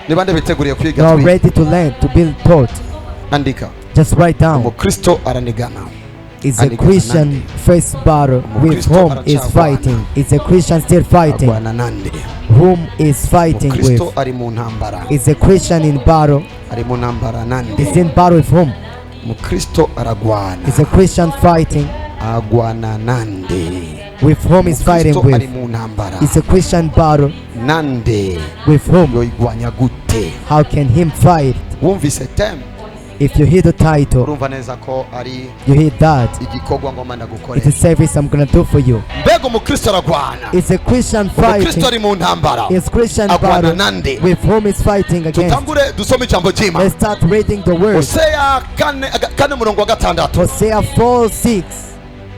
Ni bande biteguriye kwiga? You are Twiga. Ready to learn, to be taught. Andika. Just write down. Umukristo aranigana. Is a Anigana Christian nande? face battle with Umukristo whom is aracagwana. fighting? Is a Christian still fighting? Agwana nande? Whom is fighting with? Umukristo ari mu ntambara. Is a Christian in battle? Ari mu ntambara nande? Is in battle with whom? Umukristo aragwana. Is a Christian fighting? Agwana nande? With whom is fighting Umukristo ari with? mu ntambara Is a Christian battle nande? With whom? Yoyigwanya gute? How can him fight? Wumvise theme, If you hear the title, urumva neza ko ari you hear that. Igikorwa ngomba It's a ndagukorera. Service I'm gonna do for you. Mbega umukristo aragwana? Is a Christian Umukristo fighting? ari mu ntambara. Is Christian Agwana battle nande? with whom is fighting against? Tutangure dusome ijambo ry'Imana. Let's start reading the word. Hoseya kane kane umurongo wa gatandatu. Hosea 4:6.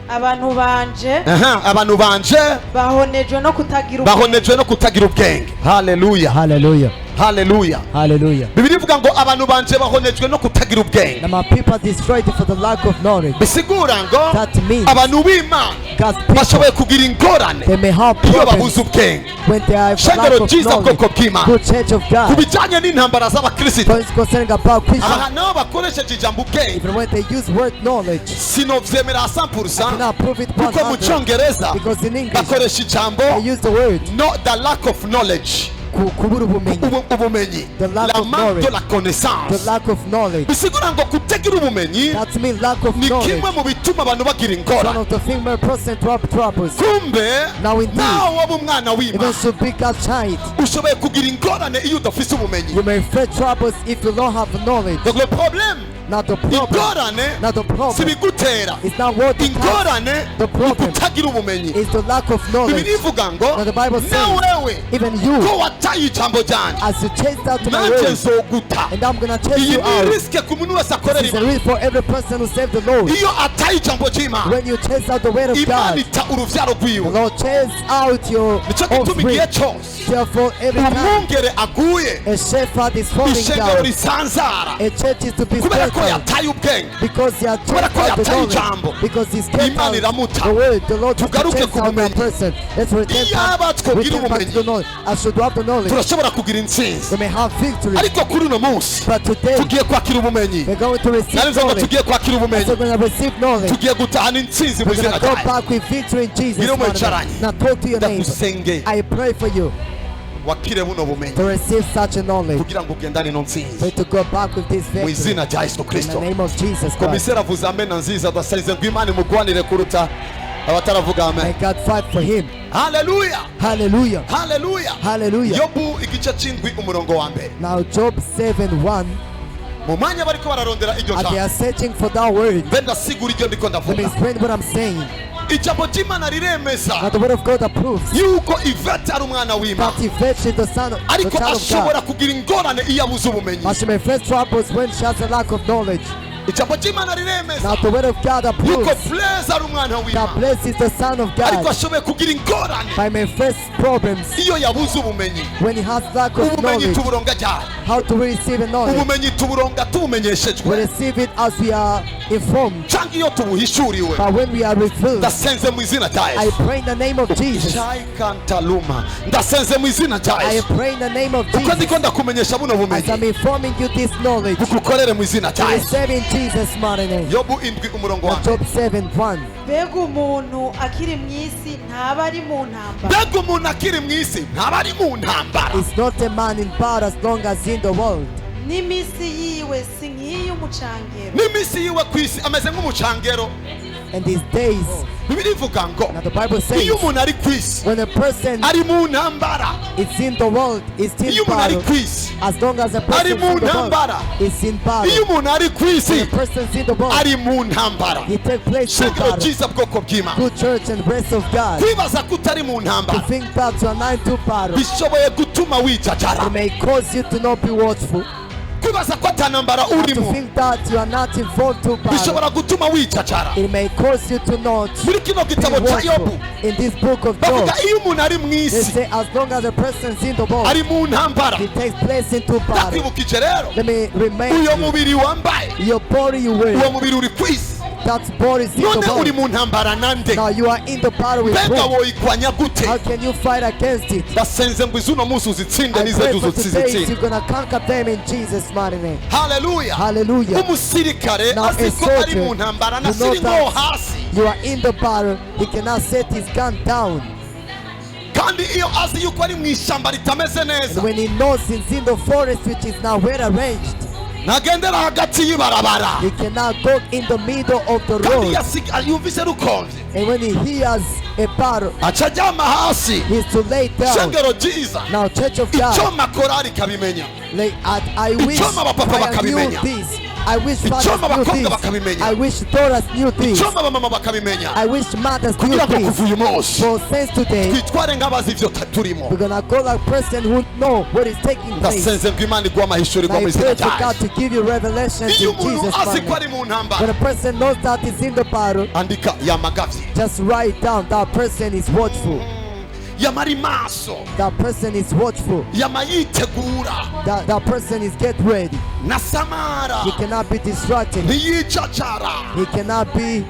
Abantu banje Aha, abantu banje bahonejwe no kutagira ubwenge. Bahonejwe no kutagira ubwenge. Haleluya. Hallelujah. Haleluya. Hallelujah. Bibiliya ivuga ngo abantu banje bahonejwe no kutagira ubwenge. Now my people are destroyed for the lack of knowledge. Bisigura ngo That means abantu b'Imana God's people, bashoboye kugira ingorane they may have iyo problems babuze ubwenge. When they have lack Shengero of ryiza, knowledge. bwoko bw'Imana, Good church of ku God. bijyanye n'intambara z'abakristo, For it's concerning about Christians, aha nabo bakoresheje ijambo ubwenge, even when they use word knowledge, sinovyemera 100%, I cannot prove it kuko mu 100 cyongereza because in English bakoresha ijambo they use the word no, the lack of knowledge. Kubura ubumenyi. Ubumenyi. The lack La of manque de knowledge. la connaissance. The lack of knowledge. Bisigura ngo kutagira ubumenyi That means lack of ni knowledge. kimwe mu bituma abantu bagira One ingorane. of the thing where person drop troubles. Kumbe Now indeed, nawe waba umwana even w'Imana, should be God's child, ushoboye kugira ingorane iyo udafise ubumenyi. you may face troubles if you don't have knowledge. Donc le problème, Not the problem. Ingorane Not the si problem. bigutera It's not what the ingorane, The problem kutagira ubumenyi. is the lack of knowledge. Bibiliya ivuga ngo Now the Bible says, na wewe even you, ko wataye ijambo ryanjye, as you chase out to my nanjye word, nzoguta. And I'm gonna chase Iyi you ni out. risque ku muntu wese akorera It's a Imana. risk for every person who serves the Lord. Iyo ataye ijambo ry'Imana, When you chase out the word of Imana God, ita uruvyaro the rwiwe. Lord chase out your Nicyo gituma offspring. igihe cyose Therefore, every time umwungere aguye, a shepherd is falling ishengero down, risanzara a church is to be kubera ko scattered yataye ubwenge, because he has kubera chased ko out the yataye knowledge, ijambo. Because he's kept Imana out iramuta. The word, the Lord to Tugaruke chase ku out that bumenyi. Person. Let's return Iyaba back, twogira return back to ubumenyi, the knowledge. I should have the knowledge. Turashobora kugira intsinzi. We may have victory. Ariko kuri uno munsi But today, tugiye kwakira ubumenyi. We're going to receive Nari ngo knowledge. tugiye kwakira ubumenyi. So we're going to receive knowledge. Tugiye gutahana intsinzi mu We're izina going to go ryayo. Back with victory in Jesus' Ngwino name. mwicaranye. Now talk to your neighbor. Ndagusengeye I pray for you wakire buno bumenyi to receive such a knowledge. Kugira ngo ugendane ino ntsinzi For you to go back with this mu victory. izina rya Yesu In the Kristo. name of Jesus Christ. Komiseri avuze amena nziza adasayize ngo Imana imugwanire kuruta abataravuga May amen. God fight for him. Haleluya. Hallelujah. Haleluya. Hallelujah. Yobu igice c'indwi umurongo wa mbere. Now Job 7:1. Mu mwanya bariko bararondera iryo As they jambo, are searching for that word, mbe ndasigura iryo ndiko let me ndavuga. Explain what I'm saying. Ijambo ry'Imana riremeza Now the word of God approves yuko Ivete ari umwana w'Imana, that Yvette is the son, the ariko child of ashobora God. kugira ingorane iyo abuze ubumenyi. But she may face troubles when she has a lack of knowledge. Ijambo ry'Imana riremeza Now the word of God yuko approves Blaise ari umwana that w'Imana, Blaise is the son of ariko God. ashoboye kugira ingorane But may face problems iyo yabuze ubumenyi. When he has lack of Ubumenyi knowledge. tuburonga ryari? How do we receive the knowledge? Ubumenyi tuburonga We tubumenyeshejwe receive it as we are informed. Cyangwa iyo tubuhishuriwe. But when we are revealed, Ndasenze mu izina rya I Yesu. Pray in the name of Jesus. Kantaluma, ndasenze mu izina rya I Yesu. Pray in the name of Uko Jesus. ndiko ndakumenyesha buno As bumenyi, I'm informing you this knowledge, bugukorere mu izina rya Yesu. Receive in Jesus' mighty name. Yobu indwi umurongo wa Now mbere. Job 7:1. Mbega umuntu akiri mu isi ntaba ari mu ntambara? Mbega umuntu akiri mu isi ntaba ari mu ntambara? Is not a man in power as long as in the world? N'iminsi yiwe si nk'iy'umucangero? N'iminsi yiwe ku isi ameze nk'umucangero. And his days. Bibiliya ivuga ngo Now the Bible says, iyo umuntu ari ku isi when a person ari mu ntambara. Is in the world, is still Iyo umuntu ari battle. ku isi As long as a person ari is mu in the world, ntambara. Is in battle. Iyo umuntu ari ku When isi a person is in the world, ari mu ntambara. He take place in Shingiro battle. ryiza, bwoko bw'Imana, Good church and rest of God. kwibaza ko utari mu To ntambara think that you are not into battle, bishoboye gutuma wicacara. It may cause you to not be watchful. Kwibaza ko atanambara To urimo think that you are not involved to battle, bishobora gutuma wicacara. It may cause you to not Muri kino be gitabo cya watchful. Yobu In this book of Job, bavuga iyo umuntu ari mu they isi say as long as a person is in the world, ari mu ntambara. He takes place into battle. Ndakwibukije rero, Let me remind uyo you, mubiri wambaye, your body you uwo wear, mubiri uri ku isi. That ball is in None the uri ball. mu ntambara nande? Now you are in the battle with Mbega whom? woyigwanya gute? How can you fight against it? Ndasenze ngo izuno munsi uzitsinde I n'izejo pray for today uzitsinde. you're gonna conquer them in Jesus' mighty name. Haleluya. Hallelujah. Umusirikare Now a azi ko ari soldier, mu ntambara you know nasiri nko that hasi, you are in the battle, he cannot set his gun down. Kandi iyo azi yuko ari mu ishyamba ritameze neza, And when he knows he's in the forest, which is now well arranged, ntagendera hagati y'ibarabara. he cannot go in the middle of the Kandi road. iyo yumvise rukonje, And when he hears a battle, aca aryama hasi. he's to lay down. Shengero ryiza, Now, Church of God, icyoma korari ikabimenya, I wish icyoma abapapa I knew bakabimenya, this. I wish fathers icyoma knew abakobwa this. bakabimenya, I wish daughters knew this. icyoma abamama bakabimenya, I wish mothers knew kugira ngo this. kuva uyu munsi For since today, twitware nk'abazi ibyo turimo. we're gonna go like person who know what is taking place. Ndasenze ngo Imana iguhe amahishurirwa I mu izina pray to ryayo. God to give you revelation Iyo in umuntu Jesus' azi mighty ko ari name. mu ntambara, When a person knows that he's in the battle, andika yamagavye, just write down that person is watchful. Yamara maso, That person is watchful. Yama yitegura, That person is get ready. Nasamara, He cannot be distracted. Ntiyicacara, He cannot be.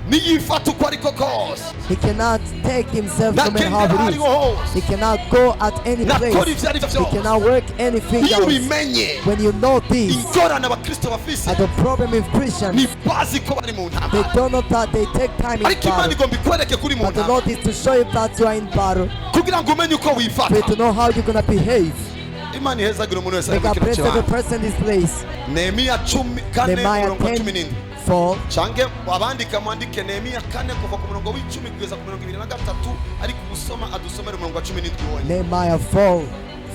Ntiyifata uko ariko kose, He cannot take himself no matter how ntagendera it aho is. ariho hose, He cannot go at any nakora place. ibyo ari byo He byose. cannot work anything Iyo else. ubimenye, When you know this, ingorane abakristo bafise and the problem with Christians, ni bazi ko bari mu they ntambara, don't know that they take time in ariko Imana battle. igomba ikwereke kuri mu But the ntambara Lord is to show you that you are in battle, kugira ngo umenye uko for you wifata. to know how you're gonna behave. Imana ihezagira umuntu wese May ari muri God kino bless every kibanza. person in this place. Nehemiya 14, Nehemiah umurongo wa cumi 10, n'indwi 4. Cange abandika mwandike Nehemiya 4 kuva ku murongo w'icumi kugeza ku 23, ariko usoma adusomere umurongo wa 17 wonyine. Nehemiah 4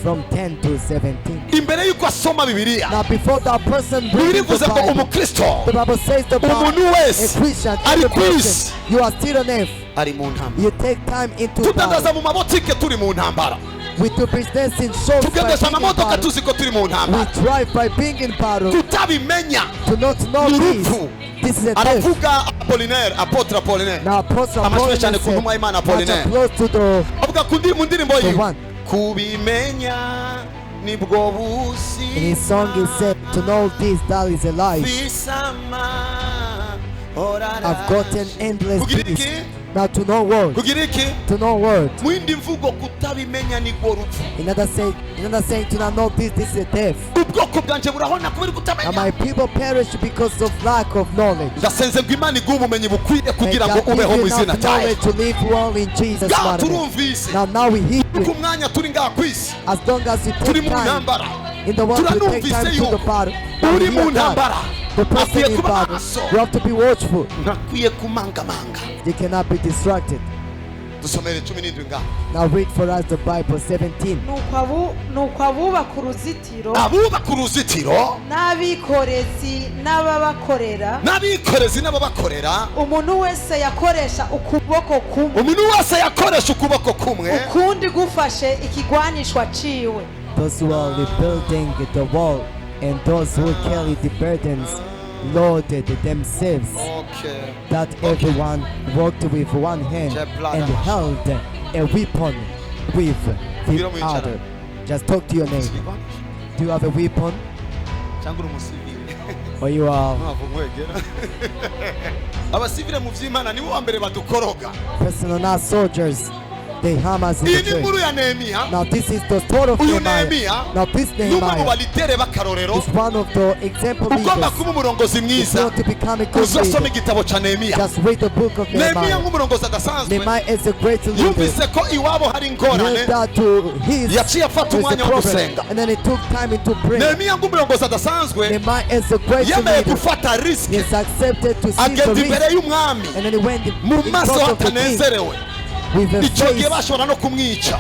from 10 to 17. Imbere y'uko asoma Bibiliya, Now before that person Bibiliya reads ivuze the ngo Bible, umukristo, the Bible says the umuntu Bible, wese a Christian, ari every ku person, isi you are still on earth. ari mu ntambara. You take time into Tudandaza battle. mu mabotike turi mu ntambara, We do business in shops by tugendesha being in amamodoka battle. tuzi ko turi mu We ntambara. drive by being in battle. Kutabimenya To not know ni this, urupfu. this is a death. Aravuga Apollinaire, apotre Apollinaire, Now Apostle amashuri Apollinaire cyane ku said, ntumwa y'Imana much Apollinaire, applause to the avuga ku mu ndirimbo the yiwe, one. kubimenya nibwo In his song he buzima said, to know this that is alive. bisama. I've gotten endless Kugira peace. iki? Now to know word, Kugira iki? to know word. Mu yindi mvugo, kutabimenya nibwo rupfu. In other saying, to not know this, this is a death. Ubwoko bwanje burahona kubera And kutamenya. my people perish because of lack of knowledge. Ndasenze ngo Imana iguhe ubumenyi bukwiye May kugira ngo God give ubeho you mu izina enough ryayo. knowledge to live well in Jesus' Ngaha mighty name. turumvise Now we hear ku you. mwanya turi ngaha ku isi, As long as you turi take mu time ntambara. in the world, you take Turanumvise time to the yuko battle. uri You mu hear that. ntambara The person akwiye in kuba battle, maso, you have to be watchful. ntakwiye kumangamanga. You cannot be distracted. Dusomere 17 ngaha. Now read for us the Bible 17. Nuko abubaka uruzitiro Abubaka uruzitiro n'abikorezi n'ababakorera, n'abikorezi n'ababakorera, umuntu wese yakoresha ukuboko kumwe, umuntu wese yakoresha ukuboko kumwe, ukundi gufashe ikigwanishwa ciwe. Those who are rebuilding the wall and those who carry the burdens loaded themselves, Okay. that everyone worked with one hand and held a weapon with the other. Just talk to your neighbor. Do you have a weapon Cyangwa uri umusivile? or you are Ntabwo nkwegera. Abasivile mu by'Imana nibo ba mbere badukoroga. personal not soldiers? They harm us in Iyi the ni church. inkuru ya Nehemiya. Now this is the story of Uyu Nehemiah. Nehemiya Now this ni umwe mu Nehemiah balitere b'akarorero. is one of the example Ugomba leaders. kuba umurongozi If you mwiza, want to become a good uzasoma leader, igitabo cya Nehemiya. just read the book of Nehemiya Nehemiah. nk'umurongozi adasanzwe, Nehemiah is a great leader. yumvise ko iwabo hari ingorane, He that to his yaciye afata was a umwanya wo problem, gusenga. and then he took time into prayer. Nehemiya nk'umurongozi adasanzwe Nehemiah is a great yemeye leader. gufata He risike, has accepted to seize the agenda risk, imbere y'umwami and then he went in mu in maso front of the king hatanezerewe. with a Icyo gihe face bashobora no kumwica,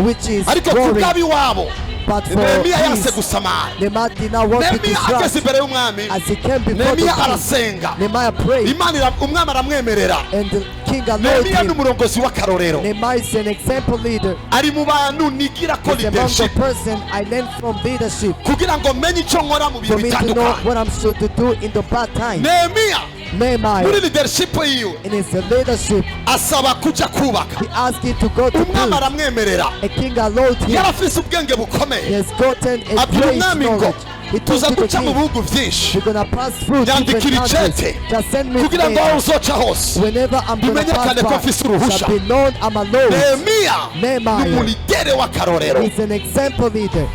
which is ariko roaring. kubw'abiwabo, But for Nehemiya yanse peace, gusamara. Nehemiah did not want to Nehemiya ageze distract. imbere y'umwami, As he came before the Nehemiya king, arasenga. Nehemiah prayed, Imana umwami aramwemerera. and the king allowed Nehemiya ni him. umurongozi w'akarorero, Nehemiah is an example leader. ari mu bantu nigira ko He's among the leadership person I learned from leadership kugira ngo menye icyo nkora mu bihe for me to know bitandukanye. what I'm supposed to do in the bad time. Nehemiya muri Nehemiah, leadership yiwe, in his leadership, asaba kujya kubaka. he asked him to go to Umwami build. aramwemerera. A king allowed him. Yari afise ubwenge He bukomeye. has gotten a Abwira great umwami ngo knowledge. He told Tuza to the guca mu king, bihugu byinshi. we're gonna pass through different Nyandikira countries. icete Just send me kugira ngo aho letter. uzoca hose Whenever I'm gonna pass bimenyekane ko mfise by, uruhusha. shall be known I'm a Lord. Nehemiya Nehemiah. ni umulidere w'akarorero. He's an example leader.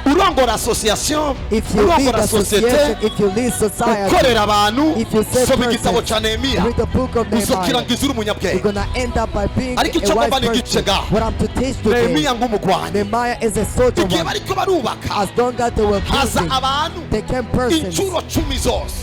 Urongora association, If you lead urongora societe, association, if you lead society, ukorera abantu, if you serve soma igitabo persons, cya Nehemiya, read the book of Nehemiah. uzokirangiza uri You're umunyabwenge. gonna end up by being Ariko a icyo wise ngomba ni igice person. ngaho. What I'm to teach today, Nehemiya nk'umugwanyi, Nehemiah is a soldier igihe one. bariko barubaka As long as they were haza building, abantu they came persons inshuro 10 zose,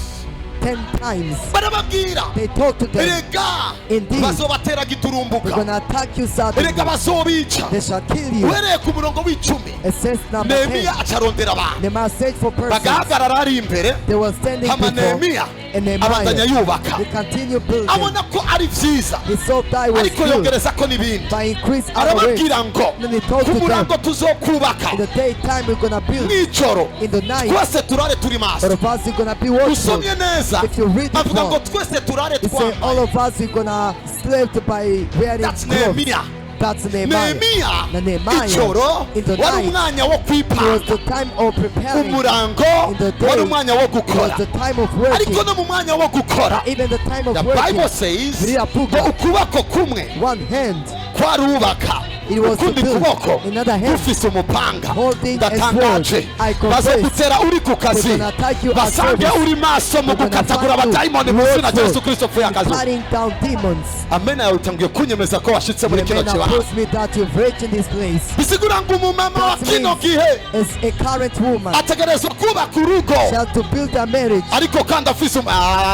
10 times. barababwira, They talked to them, erega Indeed. bazobatera we're giturumbuka, gonna attack you suddenly. erega bazobica. They shall kill you. Uhereye ku murongo w'icumi, It says number 10. Nehemiya acarondera abantu Nehemiah said for persons, bagahagarara ari imbere. they were standing Hama before, Nehemiya and abandanya Nehemiah, yubaka, he continued building. abona ko ari vyiza, He saw that was ariko good, yongereza ko n'ibindi. but increased other ways. Arababwira ngo Then he told ku to them, murango tuzokubaka, in the daytime we're gonna build, mw'ijoro in the night, twese turare turi maso. all of us we're gonna be watchful. Usomye neza, If you read it avuga ngo well, twese turare he said all twambaye. of us we're gonna sleep by wearing That's clothes. Nehemiah. That's Nehemiah. Nehemiya Na Nehemiah, ijoro in the wari night, umwanya wo it was kwipanga, the time of preparing. umurango In the day, wari umwanya wo It was gukora, the time of working. ariko no mu mwanya wo gukora, Even the time of the working, Bible says Biriya ngo ukuboko kumwe one hand kwarubaka, It was to ukundi build. kuboko Another hand gufise umupanga. holding a Ndatangaje, sword. I confess, bazogutera uri ku kazi, they're gonna attack you at basange service. uri maso mu They're gonna gukatagura find you abadayimoni mu izina rya Yesu watchful Kristo pfuye in akazu. cutting down demons. Amen yawe utangiye kunyemeza ko washitse muri You kino may not kibanza. post me that you've reached in this place. Bisigura ngo umumama wa That kino means gihe as a current woman ategerezwa kubaka urugo, shall to build a marriage ariko kandi afise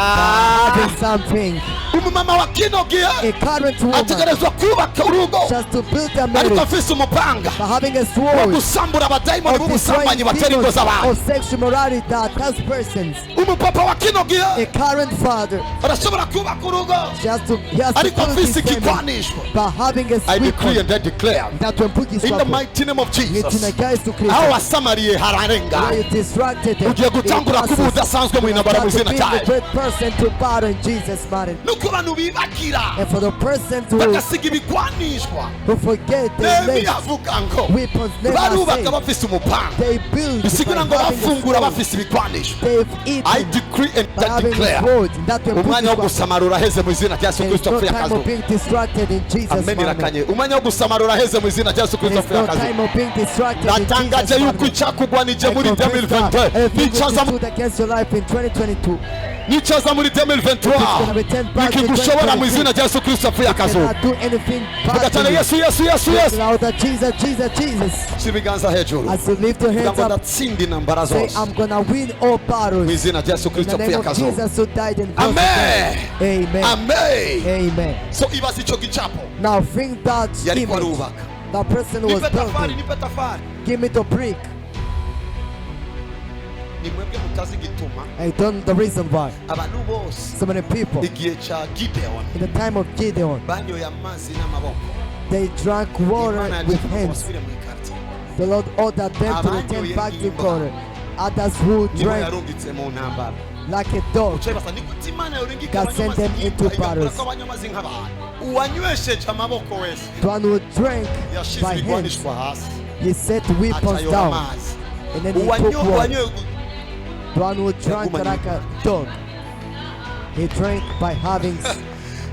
having something. Umumama wa kino gihe A current woman ategerezwa kubaka urugo, just to build a ariko marriage afise umupanga by having a wo sword gusambura abadayimoni of destroying b'ubusambanyi batera ingo demons z'abantu. of sexual morality that attacks persons. Umupapa wa kino gihe A current father arashobora kubaka urugo, just to, he has to ariko build afise his family ikigwanishwa. by having a I decree weapon and I declare that when put in the mighty name of Jesus, Mwizina rya Yesu aho Kristo, wasamariye where hararengana, you distracted them, ugiye gutangura it kuba passes. udasanzwe mu intambara mu Start to izina be rya the Yesu. great person to battle in Jesus' mighty name. Nuko abantu bibagira And for the person to bagasiga ibigwanishwa. who forget their Nehemiya legs, avuga ngo weapons never barubaka say bafise umupanga, they build by bisigura ngo having a bafungura sword. bafise ibigwanisho. They've I eaten decree and by I having a declare sword. That when umwanya wo put gusamara uraheze mu izina rya Yesu there is Kristo no apfuye time akazu. of being distracted in Jesus' Amen mighty name. irakanye. Umwanya wo gusamara uraheze mu izina rya Yesu There Kristo is apfuye no akazu. time of being distracted in Ndatangaje Jesus' yuko mighty name. icyakugwanije I muri confess that 2022 everything which nicaza is stood against your life in 2022 nicaza muri 2023 gonna be turned back to nikigushobora mu 2023. izina rya Yesu Kristo apfuye akazu. cannot do anything Vuga bad cyane to you. Yesu, Yesu, Yesu, Yesu. Louder, Jesus, Jesus, Jesus. Shyira ibiganza hejuru, As you lift your kugira hands ngo up, ndatsinda intambara say, zose I'm gonna win all battles. mu izina rya Yesu In Kristo the apfuye name of akazu. Jesus who died and rose Amen. again. Amen. Amen. Amen. So ibaze icyo gicapo Now think that yariko image. arubaka. The person who was Nipe tafari, building. nipe tafari. Give me the brick. Ni mwebwe mutazi igituma I don't know the reason why. abantu bose So many people igihe cya Gideon in the time of Gideon, banyoye amazi n'amaboko, they drank water Imana with yaje ngo hands. basubire mu ikartie. The Lord ordered them to return Abanyoye back to nk'imbwa. water. Others who Nibo drank yarungitse mu ntambara. like a dog, Ucaye basa ni gute Imana yorungika God sent abanywa them amazi into nk'imbwa, igakura battles. ko abanywa amazi nk'abantu? Uwanywesheje amaboko wese the one who drank yashize by hands, ibigwanishwa hasi, he set weapons acayora down amazi. and then he took Uwanyo- water. uwanyoye The one who drank Yagumanye like a dog, he drank by having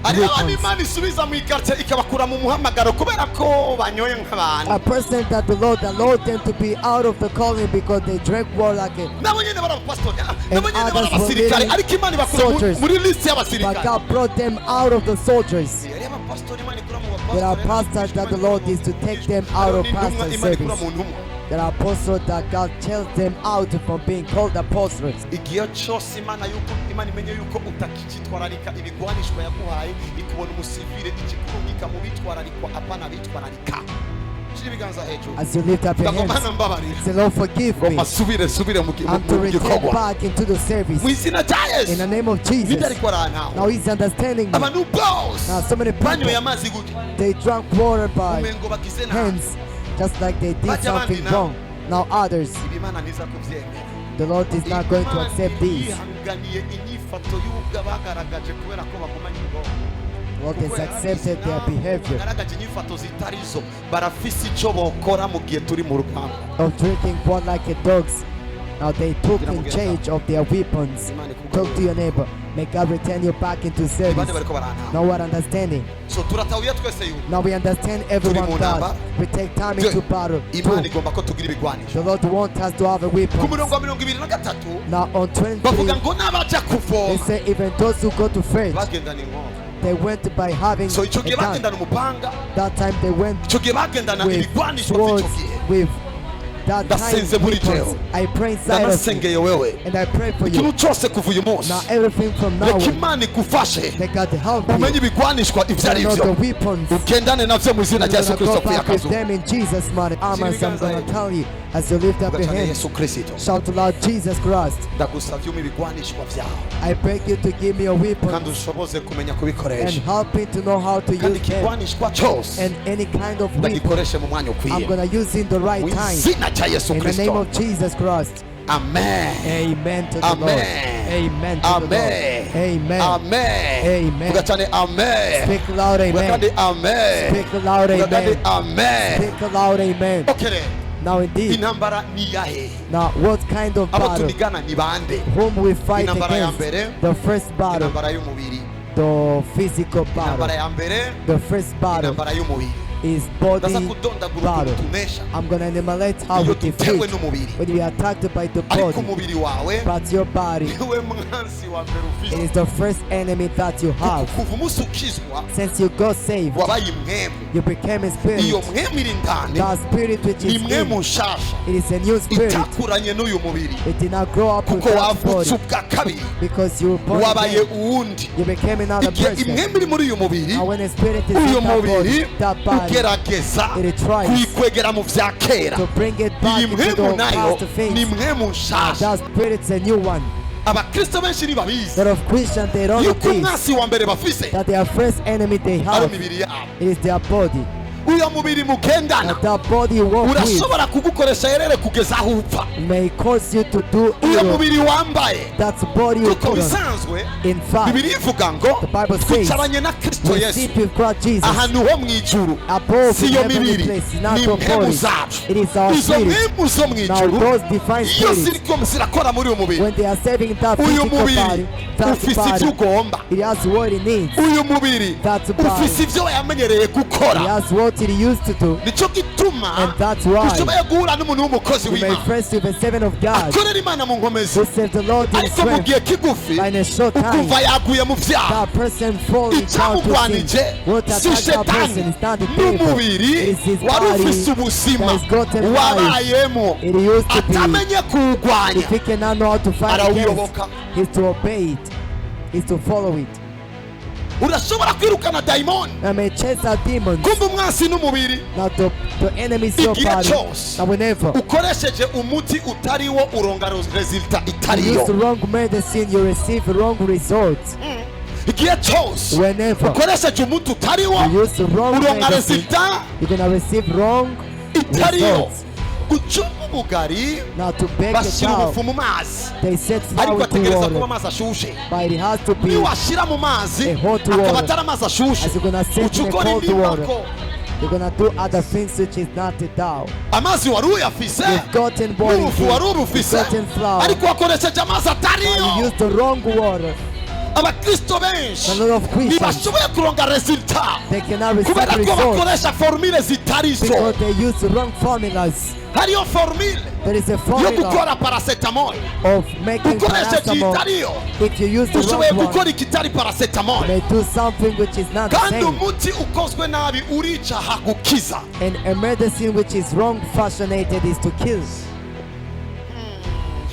Hariho abantu weapons. Imana isubiza mu ikartie ikabakura mu muhamagaro kubera ko banyoye nk'abantu. A person that the Lord allowed them to be out of the calling because they drank water like a Nabo nyene bari abapasitori, nabo nyene bari others were abasirikare, leading ariko Imana ibakura soldiers. muri lisiti But y'abasirikare. God brought them out of the soldiers. Hariho abapasitori Imana ikura mu bapasitori, There are hariho pastors that the Lord is to take them out of n'intumwa pastor Imana ikura service. mu ntumwa. There are apostles that God tells them out from being called apostles. Igihe cyose Imana yuko Imana imenye yuko utakicitwararika ibigwanishwa yaguhaye, ikubona umusivile, ikikurungika mu bitwararikwa apana bitwararika. Shira ibiganza hejuru. As you lift up your Ngo hands, Mana mbabarira, say, Lord, forgive me. ngomba nsubire nsubire I'm to mu return gikorwa back into the service. mu izina rya In the Yesu. name of Nibyo Jesus. ariko arantaho. Now he's understanding me. Abantu bose Now so many banyoye people, amazi gutya, they drank water by umengo bagize nabi. hands, just like they did Bajya abandi something nabo. wrong. Now others, Ibi Imana ntiza kubyemera. the Lord is not going to Imana accept this. yihanganiye inyifato y'ubwo bagaragaje kubera ko bagumanye ubwonko. The Lord has Kuko accepted their yarabizi nabo behavior bagaragaje inyifato zitari zo, barafise icyo bokora mu gihe turi mu rugamba. of drinking water like a dogs. Now they took in charge of their weapons. Imana Talk to ikugarure. your neighbor. May God return you back into Ni bande service. bariko barantama? Now we're understanding. So turatahuye twese yuko Now we understand everyone mu that ntambara. we take time Deux. into battle. Imana Two, igomba ko tugira ibigwanisho. the Lord wants us to have a Ku weapon. murongo wa 23 Now on bavuga 23, ngo n'abaja they kuvoma say even those who go to fetch, bagendana inkota. they went by having So icyo a gihe gun. bagendana umupanga, That time they went icyo gihe bagendana with ibigwanisho swords, by'icyo gihe. with that kind Ndasenze muri weapons. jewe. I pray inside of you Ndanasengeye wewe, and I pray for ikintu you. cyose kuva uyu munsi, Now everything from now reka on, Imana igufashe may God help umenye you. ibigwanishwa ibyo ari Know byo, the weapons. ugendane navyo mu izina rya You're Yesu gonna Kristo go back with kuyakazu. them in Jesus' mighty arms. I'm gonna tell you as you lift up your Ugacana hands, Yesu Kristo, shout loud, Jesus Christ. ndagusavye umpe ibigwanishwa vyawe I beg you to give me your kandi weapons ushoboze kumenya and kubikoresha, help me to know how to kandi use them ikigwanishwa cyose and any kind of weapon. ndagikoreshe mu mwanya I'm ukwiye, gonna use in the right mu time. izina rya Yesu In the name Kristo. of Jesus Christ. Amen. Amen to the Amen. Lord. Amen to the Lord. Amen. Amen. Amen. Amen. Vuga cyane amen. Speak loud, Vuga amen. kandi amen. Speak loud, Vuga kandi amen. amen. Speak loud, amen. Okay rero, Now indeed, intambara ni iyahe? now what kind of Abo battle? tunigana ni bande? Whom we fight Intambara ya against? mbere, The first battle, intambara y'umubiri. the physical Intambara battle. ya mbere, The first battle intambara y'umubiri. is body Ndaza kudondagura ukuntu battle. tunesha I'm gonna enumerate how iyo we dutewe defeat n'umubiri, when we are attacked by the ariko body. umubiri wawe But your body, niwe mwansi wa mbere it ufite. is the first enemy that you have. Kuva umunsi ukizwa Since you got saved, wabaye imwemu. you became a spirit. Iyo mwemu iri ndani That spirit which ni is mwemu in, nshasha it is a new spirit. itakuranye n'uyu mubiri, It did not grow up with kuko that wavutse body ubwa kabiri, because you were born wabaye again. uwundi. You became another Igihe person. imwemu iri muri uyu mubiri, Now when the spirit is uyu in that body, mubiri that body, ugerageza it tries kuyikwegera mu vya kera. to bring it back Iyi into mwemu the nayo past ni things. mwemu nshasha. That spirit is a new one. Abakristo benshi ntibabizi Lot of Christians, they don't know yuko this, umwasi wa mbere bafise that their first enemy they ari have, imibiri yabo. it is their body. Uyo mubiri mugendana That that body you walk with urashobora kugukoresha herere kugeza aho upfa. may cause you to do Uyo evil. mubiri wambaye, That body you kuko put on. bisanzwe In fact, Bibiliya ivuga ngo the Bible says, twicaranye na Kristo we Yesu sit with Christ Jesus ahantu ho mu ijuru. above Si in iyo heavenly mibiri, places, not ni our impemu body. zacu. It is our Izo spirit. mpemu zo mu Now ijuru those divine iyo spirits, ziriko zirakora muri uyu mubiri, when they are serving that uyu physical mubiri body, that ufise body, ivyo ugomba. it has what it needs. Uyu mubiri That body. ufise ivyo yamenyereye It gukora. has what it used to do. Nico gituma And that's why ushoboye guhura n'umuntu w'umukozi you may w'Imana first with a servant of God akorera Imana mu nkomezi, who served the Lord in ariko mu strength, gihe kigufi but in a short time, ukumva yaguye mu vyaha. that person falling down to sin. Icyamugwanije What si attacked that person shetani, is not the devil. n'umubiri It is his wari body ufise ubuzima that has gotten life. wabayemo, It used to be. atamenye kuwugwanya, If he cannot know how to fight against, arawuyoboka. is to obey it, is to follow it. Urashobora kwirukana dayimoni, I may chase out demons. kumva umwansi n'umubiri. Now the enemy is your Igihe body. cyose Now whenever ukoresheje umuti utari wo, uronga resulta you itariyo. use the wrong medicine, you receive wrong results. Igihe cyose Whenever ukoresheje umuti utari wo, you use the wrong uronka medicine, resulta you're gonna receive wrong itariyo. results. Gucunga ubugari, Now to bake a bashyira cow, ubufu mu mazi, they set ariko flour to ategereza kuba water, amazi ashushe. but it has to be Niwashyira mu mazi a hot akaba water. atari amazi ashushe, As you're gonna set uca in a ukora cold indi water, mpako. you're gonna do other things which is not a dough. Amazi wari uyafise, You've gotten boiling n'ubufu wari you've ubufise, gotten flour, ariko wakoresheje amazi but you atariyo. used the wrong water. Abakristo benshi A lot of Christians, ntibashoboye kuronga resulta they cannot receive kubera ko results bakoresha formule zitari zo. because they use the wrong formulas. Hariyo formule There is a yo formula gukora paracetamol, of making ukoresheje paracetamol. itariyo If you use the ushoboye wrong one, gukora ikitari paracetamol. you may do something which is not the Kandi same. umuti ukozwe nabi urica hagukiza. And a medicine which is wrong fashionated is to kill.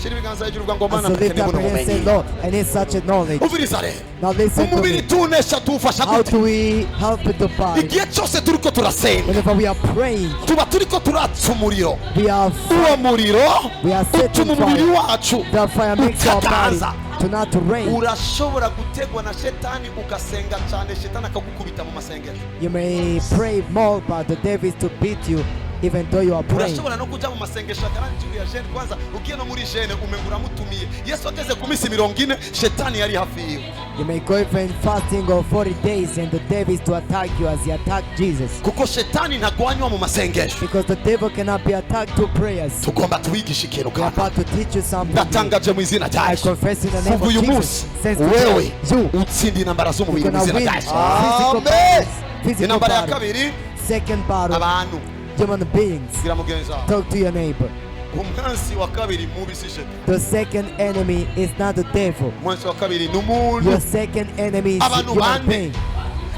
Shyira ibiganza hejuru uvuga ngo And Mana so lift mfite up buno your hands and say, bumenyi. Lord, I need such a knowledge. Umviriza rero, Now listen to umubiri me. tuwunesha tuwufasha How gute? do we help the body? Igihe cyose turiko turasenga, Whenever we are praying, tuba turiko turatsa umuriro. we are Uwo muriro We are setting utuma umubiri fire. wacu The fire makes our body utaganza. to not rain. Urashobora gutegwa na shetani ugasenga cyane, shetani akagukubita mu masengesho. You may pray more, but the devil is to beat you Even though you are praying. Urashobora no kuja mu masengesho ya grande jour ya jeûne. Kwanza ugiye no muri jeûne, umenga uramutumiye. Yesu ageze ku minsi 40, shetani yari hafi yiwe. You may go even fasting or 40 days and the devil is to attack you as he attacked Jesus. Kuko shetani ntagwanywa mu masengesho. Because the devil cannot be attacked through prayers. Tugomba tubigisha ikintu We are kana about to teach you something. Ndatangaje mu izina rya I Yesu, confess in the name kuva of uyu Jesus. munsi, Since wewe today, you utsinda intambara z'umubiri you're mu gonna izina win rya Yesu. physical Amen. battles. Physical Intambara ya battle. kabiri, Second battle, abantu. human beings. Bwira mugenzi wawe. Talk to your neighbor. Umwansi wa kabiri mubi si shetani. The second enemy is not the devil. Umwansi wa kabiri ni umuntu. Your second enemy is Abantu human bane. being.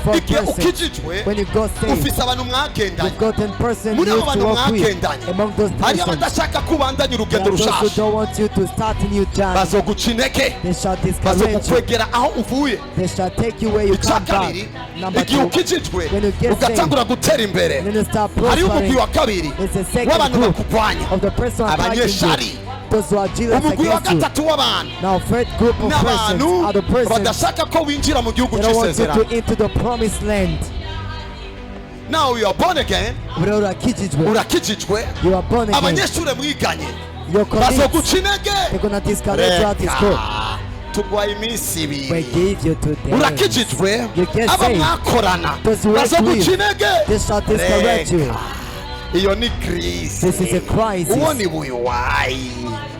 Four Igihe persons. ukijijwe, When you got saved, ufise abantu mwagendanye. you've gotten person Muri you abo used to bantu walk with. mwagendanye, Among those hariyo persons, abadashaka ko ubandanya there urugendo are those who rushasha. don't want you to start a new journey. Bazoguca intege. They shall discourage you. Bazogukwegera aho uvuye. They shall take you where you Icya come back. kabiri, Number igihe two, ukijijwe, when you get ugatangura gutera imbere, and then you start hariho umugwi prospering, wa kabiri it's the second w'abantu group bakurwanya, of the person attacking abanyeshari. you. Those who are jealous Umugwi wa against you. gatatu w'abantu Now, third group of persons n'abantu are the persons badashaka ko winjira mu gihugu they don't want you cy'isezerano. to enter the promised land. Now you are born again. Urakijijwe. Urakijijwe. You are born again. Abanyeshuri mwiganye Your colleagues, bazoguca intege. they're gonna discourage you at the school. Reka tugwaye iminsi We 2. give you 2 days. Urakijijwe, You get abo saved. mwakorana Those who work bazoguca with, intege. they shall discourage you. Reka, iyo ni crise. This is a crisis. Uwo ni buyuwayi,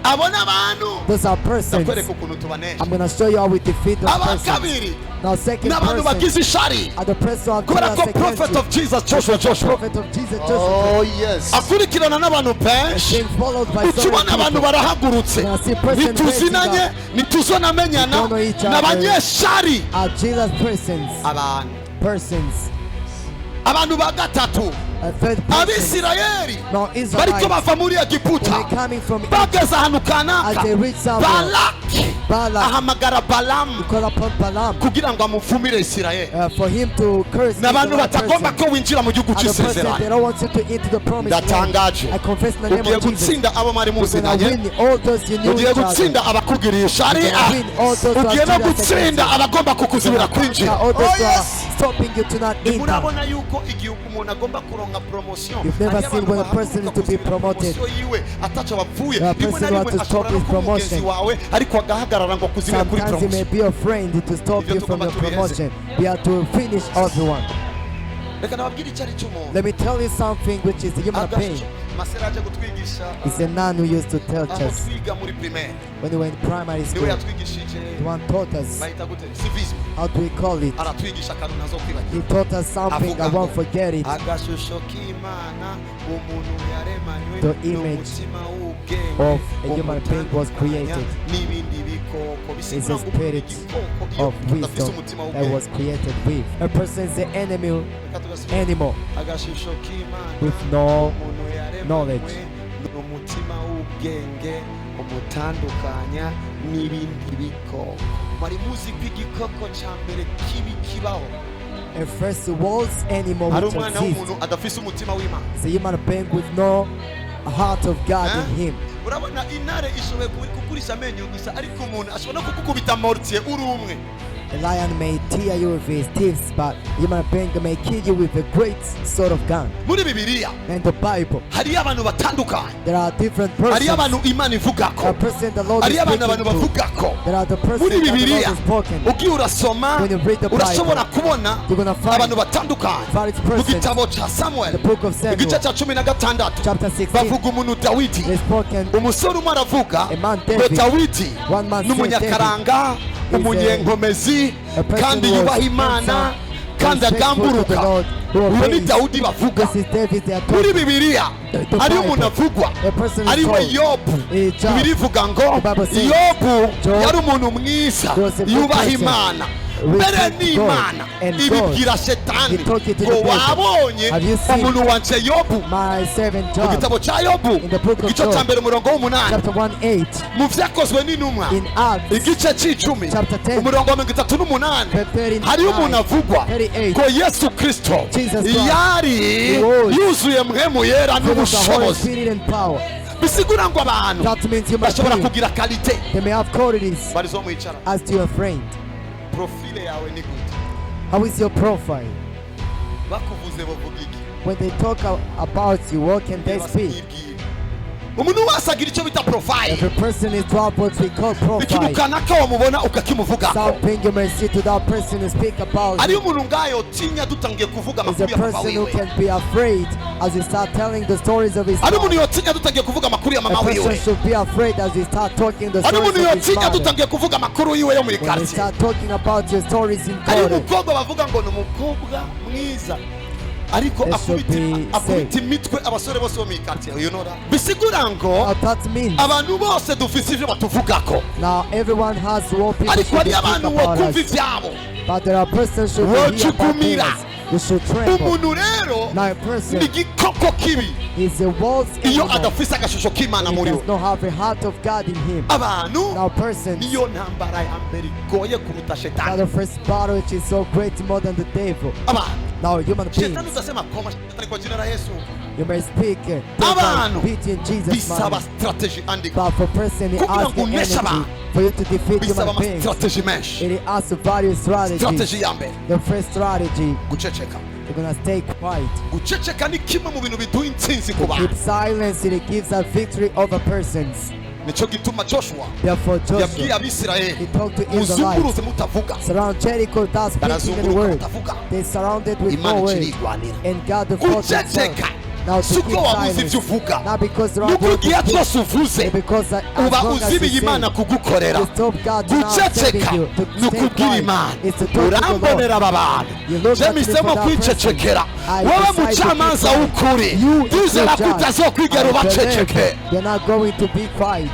abo ni abantu. Those are persons. Ndakwereka ukuntu tubanesha. I'm gonna show you how we defeat those Aba persons. kabiri Now, second n'abantu person bagize ishari, are the person who are kubera jealous ko prophet against you. of Jesus Joshua Joshua Prophet of Jesus Joshua Oh yes. akurikirana n'abantu benshi, being followed by uca so ubona many abantu people. barahagurutse. When I see person Ntituzinanye, raising ntituzonamenyana, We don't know each other. n'abanyeshari. Are jealous persons. Abantu. Persons. Abantu ba gatatu, A third person. Abisirayeli Now bariko Israelites, bava muri Egiputa, when they're coming from Egypt, bageze ahantu kanaka, as they reach somewhere, Balaki Balak ahamagara Balamu called upon Balaam kugira ngo amuvumire Isirayeli. For him to curse Ni abantu Israelite batagomba person. ko winjira mu gihugu And the person, cy'isezerano. they don't want you to enter the promised land. Ndatangaje, I confess in the name ugiye of Jesus. gutsinda abo mwari You're gonna muzinanye. win all those you knew Ugiye each other. gutsinda abakugiriye ishari. You're gonna win all those who are Ugiye no jealous against gutsinda you. abagomba kukuzibira You're gonna kwinjira. conquer all those Oh, who are yes. stopping you to not enter. Murabona yuko igihe umuntu agomba kuronka promotion, You've never hariyo seen abantu when a person is bahaguruka to be kuzibira promoted. promotion yiwe ataco bapfuye. A Rimwe person na who rimwe wants to ashobora stop no his kuba umugenzi promotion. wawe, ariko agahagarara ngo akuzibire kuri Sometimes he may promotion. be a friend to stop Ibyo you from tugomba your tubiheze. promotion. We are to finish everyone. Reka nababwire icyo ari cy'umuntu. Let me tell you something which is human pain. Agashusho masera aje kutwigisha It's a man who used to tell aho us twiga muri primaire, when we were in primary niwe school. yatwigishije. The one taught us, Bahita gute? Civisme. how do we call it? Aratwigisha akantu ntazokwibagira. He taught us something, Avuga I won't ngo, forget it. agashusho k'Imana umuntu yaremanywe The image n'umutima w'ubwenge of a human being was umutandukanya created. n'ibindi bikoko. It's Bisigura a ngo umuntu spirit igikoko iyo of adafise wisdom umutima that w'ubwenge. was created with. A person is the enemy Reka tugasubire. animal Agashusho k'Imana with no umuntu yaremanywe knowledge. n'umutima w'ubwenge umutandukanya n'ibindi bikoko. Mwari muzi ko igikoko cya mbere kibi kibaho A first world's animal ari which umwana exists w'umuntu adafise umutima w'Imana? is a human being with no heart of God Eh? in him. Urabona intare ishoboye kukurisha amenyo gusa, ariko umuntu ashobora no kugukubita mortier uri umwe. A lion may tear you with his teeth, but human being may kill you with a great sort of gun. Muri Bibiliya In the Bible, hariyo abantu batandukanye. there are different persons. Hariyo abantu Imana ivuga ko, A person the Lord is hariyo abantu speaking abantu to. bavuga ko. There are the person Muri that the Lord Bibiliya has spoken. ugiye urasoma, When you read the Bible, urashobora kubona you're gonna find abantu batandukanye. various Mu persons. gitabo cya Samuel, The book of Samuel, igice cya 16, chapter 16, bavuga umuntu Dawidi. they spoken. Umusore umwe aravuga A man ngo David. Dawidi One man said n'umunyakaranga, David is umunyenkomezi, a person kandi who was yubaha Imana, handsome, kandi respectful to the agamburuka. Lord, who Uwo ni obeys. Dawudi bavuga. This is David they are Muri talking. Bibiliya The hariyo Bible. umuntu avugwa, A person is ari we called Yobu. Eh, Job. Bibiliya ivuga ngo The Bible says, Yobu Job yari umuntu mwiza, was a good yubaha person, Imana mbere respect n'Imana God, and ibibwira Shetani He took it to ngo the devil. wabonye Have you seen umuntu wanje Yobu? my servant Mu Job? gitabo cya Yobu, In the book of igice cya Job, mbere, umurongo w'umunani, chapter 1 8, mu Vyakozwe n'Intumwa, in Acts, igice c'icumi, chapter 10, umurongo wa 38, verse 39, hariyo umuntu avugwa 38, ko Yesu Kristo Jesus Christ, yari he was yuzuye Mpwemu Yera full of the Holy n'ubushobozi. Spirit and power. Bisigura ngo abantu That means human bashobora being, kugira qualité. they may have qualities Barizo mwicara. as to your friend. Profile yawe ni gute? How is your profile? Bakuvuze bavuga iki? When they talk about you, what can they speak? Yibwira. Umuntu wese agira icyo bita profile. Every person is what we call Ikintu profile. kanaka wamubona ukakimuvugaho. Something you may see to that person and speak about. Hariyo umuntu ngayo tinya dutangiye kuvuga Is a amakuru ya papa person who wiwe. can be afraid as you start telling the stories of his Hari umuntu life. yotinya dutangiye kuvuga amakuru ya A mama person wiwe. should be afraid as you start talking the Hari stories umuntu of his yotinya mother. dutangiye kuvuga amakuru yiwe yo muri When you quartier. start talking about your stories in Hari court, umukobwa bavuga ngo ni umukobwa mwiza, ariko They should akubita be akubita safe. imitwe abasore bose bo mu quartier, you know that? Bisigura ngo now that means abantu bose dufise ivyo batuvugako, now everyone has what people ariko should hari speak abantu about bokumva us. ivyabo. But there are persons should be hear about Wojukumira. things. You should tremble. Umuntu rero Now a person ni igikoko kibi is the world's iyo animal. adafise agashusho k'Imana He muri we. does not have a heart of God in him. Abantu Now persons niyo ntambara ya mbere igoye kuruta are shetani. the first battle which is so great more than the devil. Abantu Now human shetani beings, utasema koma shetani kwa jina la Yesu. you may speak Abantu beat in Jesus' bisaba name. strategy andika. But for person it Kugira asks ngo the uneshe energy abantu, for you to defeat bisaba human beings. amastrategy menshi. It asks various strategies. Strategy ya mbere, The first strategy, guceceka. you're gonna stay quiet. Guceceka ni kimwe mu bintu biduha intsinzi ku Keep bantu. silence, it gives a victory over persons. Nicyo gituma Joshua Therefore, yabwiye Joshua, he Abisirayeli, talked to Israelites. muzunguruze mutavuga. Surround Jericho without speaking any Barazunguruka word. batavuga. They surrounded with Imana no word. ikirigwanira. And God the fought himself. Guceceka Now to si keep uko wabuze silence. ibyo uvuga, Not because there are nuko words igihe to speak, cyose uvuze but because as uba long as you uzibiye say, Imana kugukorera. you stop God now Guceceka sending you to ni stay ukubwira quiet. Imana, It's to talk to the Lord. urambonera aba bantu, You look je at me mpisemo for that person. kwicecekera. I Wowe decide to keep mucamanza quiet. w'ukuri, You, ndizera the ko judge, utazokwigera I ubaceceke. believe you're not going to be quiet.